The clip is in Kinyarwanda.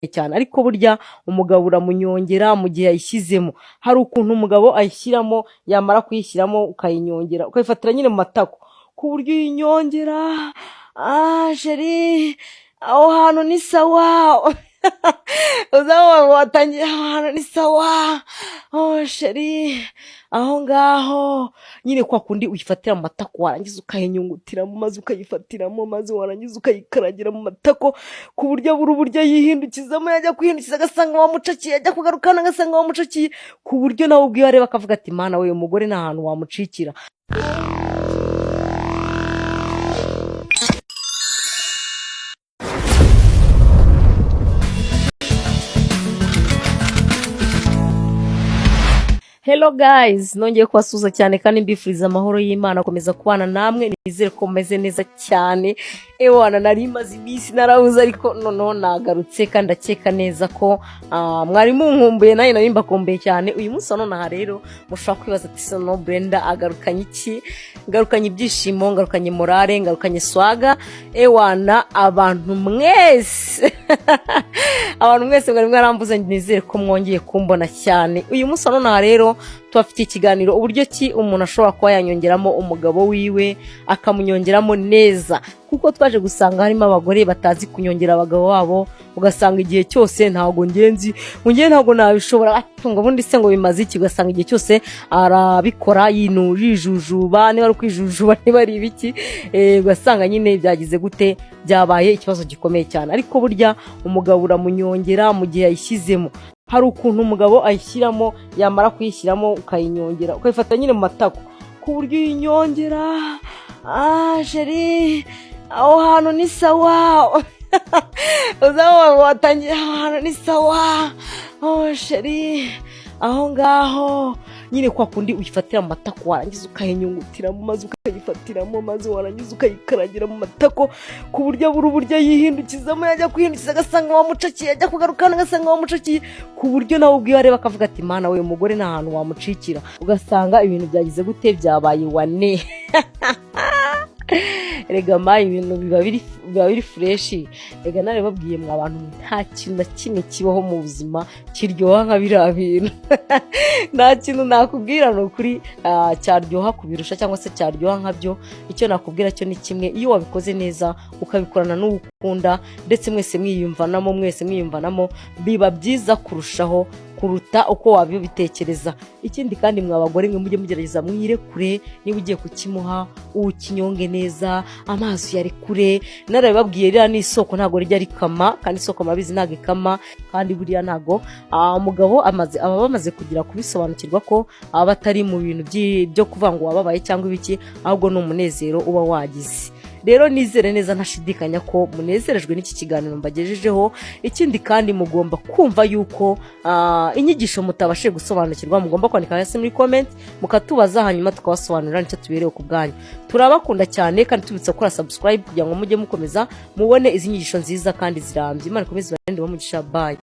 Cyane, ariko burya umugabo uramunyongera mu gihe yayishyizemo. Hari ukuntu umugabo ayishyiramo, yamara kuyishyiramo ukayinyongera, ukayifatira nyine mu matako, ku buryo uyinyongera: "Ah chéri, aho hantu ni sawa." Uzaba watangiye: "Aho hantu ni sawa, oh chéri, aho ngaho nyine." Kwa kundi uyifatira mu matako, warangiza ukayinyungutiramo, maze ukayifatiramo, maze warangiza ukayikaragira mu matako, ku buryo abura uburyo yihindukizamo. Yajya kwihindukiza agasanga wamucakiye, yajya kugarukana agasanga wamucakiye, ku buryo nawe ubwiwe areba akavuga ati: "Mana we, uyu mugore nta hantu wamucikira." Hello guys, nongeye kubasuhuza cyane kandi mbifuriza amahoro y'Imana akomeza kubana namwe. Nizere ko mumeze neza cyane. Ewana, nari maze iminsi narabuze, ariko noneho nagarutse kandi ndakeka neza ko mwari munkumbuye, nanjye nari mbakumbuye cyane. Uyu munsi wa nonaha rero mushobora kwibaza ati: "Sono Brenda agarukanye iki?" Ngarukanye ibyishimo, ngarukanye morale, ngarukanye swagger. Ewana, abantu mwese mwari mwarambuze, nizere ko mwongeye kumbona cyane. Uyu munsi wa nonaha rero tubafitiye ikiganiro uburyo ki umuntu ashobora kuba yanyongeramo umugabo wiwe, akamunyongeramo neza, kuko twaje gusanga harimo abagore batazi kunyongera abagabo babo. Ugasanga igihe cyose: "Ntabwo ngenzi ngo ngewe ntabwo nabishobora." Ati: "Ngo ubundi se ngo bimaze iki?" Ugasanga igihe cyose arabikora yinu yijujuba, niba ari ukwijujuba, niba ari ibiki, ugasanga nyine byagize gute, byabaye ikibazo gikomeye cyane. Ariko burya umugabo uramunyongera mu gihe yayishyizemo. Hari ukuntu umugabo ayishyiramo, yamara kuyishyiramo ukayinyongera, ukayifata nyine mu matako, ku buryo uyinyongera: "Ah chéri, aho hantu ni sawa." Uzaba watangiye: "Aho hantu ni sawa, oh chéri, aho ngaho nyine." Kwa kundi uyifatira mu matako, warangiza ukayinyungutiramo, maze ukayifatiramo, maze warangiza ukayikaragira mu matako, ku buryo abura uburyo yihindukizamo. Yajya kwihindukiza agasanga wamucakiye, yajya kugarukana agasanga wamucakiye, ku buryo nawe ubwiwe areba akavuga ati: "Mana we, uyu mugore nta hantu wamucikira." Ugasanga ibintu byagize gute, byabaye wane. Rega ma, ibintu biba biri fresh. Rega nawe babwiye mwa bantu, nta kintu na kimwe kibaho mu buzima kiryoha nka biriya bintu. Nta kintu nakubwira, ni ukuri, cyaryoha kubirusha cyangwa se cyaryoha nkabyo. Icyo nakubwira cyo ni kimwe: iyo wabikoze neza, ukabikorana n'uwo ukunda, ndetse mwese mwiyumvanamo, biba byiza kurushaho kuruta uko wabitekereza. Ikindi kandi, mwa bagore mwe, mujye mugerageza mwirekure. Niba ugiye kukimuha, ukinyonge neza, amazi uyarekure. Narabibabwiye, ririya ni isoko, ntabwo rijya rikama, kandi isoko murabizi ntabwo ikama. Kandi buriya ntabwo umugabo amaze aba bamaze kugira kubisobanukirwa ko aba atari mu bintu byo kuvuga ngo wababaye cyangwa ibiki, ahubwo ni umunezero uba wagize. Rero nizere neza ntashidikanya ko munezerejwe n'iki kiganiro mbagejejeho. Ikindi kandi, mugomba kumva yuko inyigisho mutabashije gusobanukirwa, mugomba kwandika hasi muri comment mukatubaza, hanyuma tukabasobanurira. Nicyo tuberewe ku bwanyu. Turabakunda cyane kandi tubitsa gukora subscribe kugira ngo mujye mukomeza mubone izi nyigisho nziza kandi zirambye. Imana ikomeze ibarinde. Bamugisha, bye.